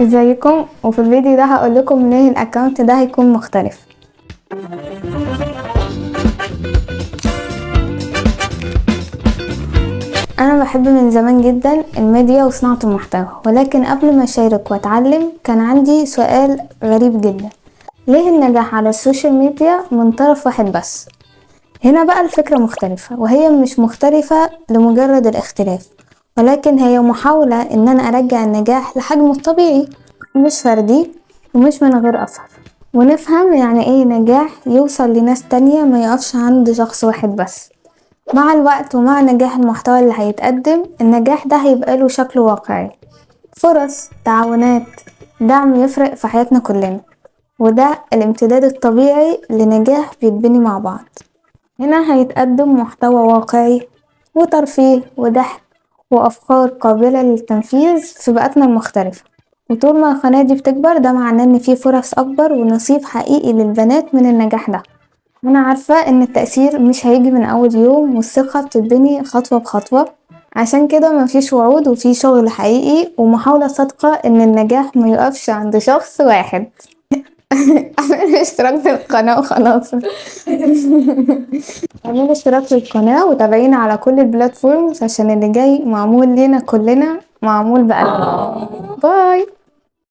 ازيكم؟ وفي الفيديو ده هقول لكم ليه ال account ده هيكون مختلف. انا بحب من زمان جدا الميديا وصناعة المحتوى، ولكن قبل ما اشارك واتعلم كان عندي سؤال غريب جدا: ليه النجاح على ال social media من طرف واحد بس؟ هنا بقى الفكرة مختلفة، وهي مش مختلفة لمجرد الاختلاف، ولكن هي محاولة ان انا ارجع النجاح لحجمه الطبيعي، مش فردي ومش من غير اثر، ونفهم يعني ايه نجاح يوصل لناس تانية ما يقفش عند شخص واحد بس. مع الوقت ومع نجاح المحتوى اللي هيتقدم، النجاح ده هيبقى له شكل واقعي، فرص، تعاونات، دعم يفرق في حياتنا كلنا، وده الامتداد الطبيعي لنجاح بيتبني مع بعض. هنا هيتقدم محتوى واقعي وترفيه وضحك وأفكار قابلة للتنفيذ في بيئاتنا المختلفة. وطول ما القناة دي بتكبر ده معناه ان في فرص أكبر ونصيب حقيقي للبنات من النجاح ده. أنا عارفة ان التأثير مش هيجي من أول يوم، والثقة بتتبني خطوة بخطوة، عشان كده مفيش وعود وفي شغل حقيقي ومحاولة صادقة ان النجاح ما يقفش عند شخص واحد. اعملوا اشتراك في القناة وخلاص. اعملوا اشتراك في القناة وتابعينا على كل ال platforms عشان اللي جاي معمول لينا كلنا، معمول بقلبنا. bye.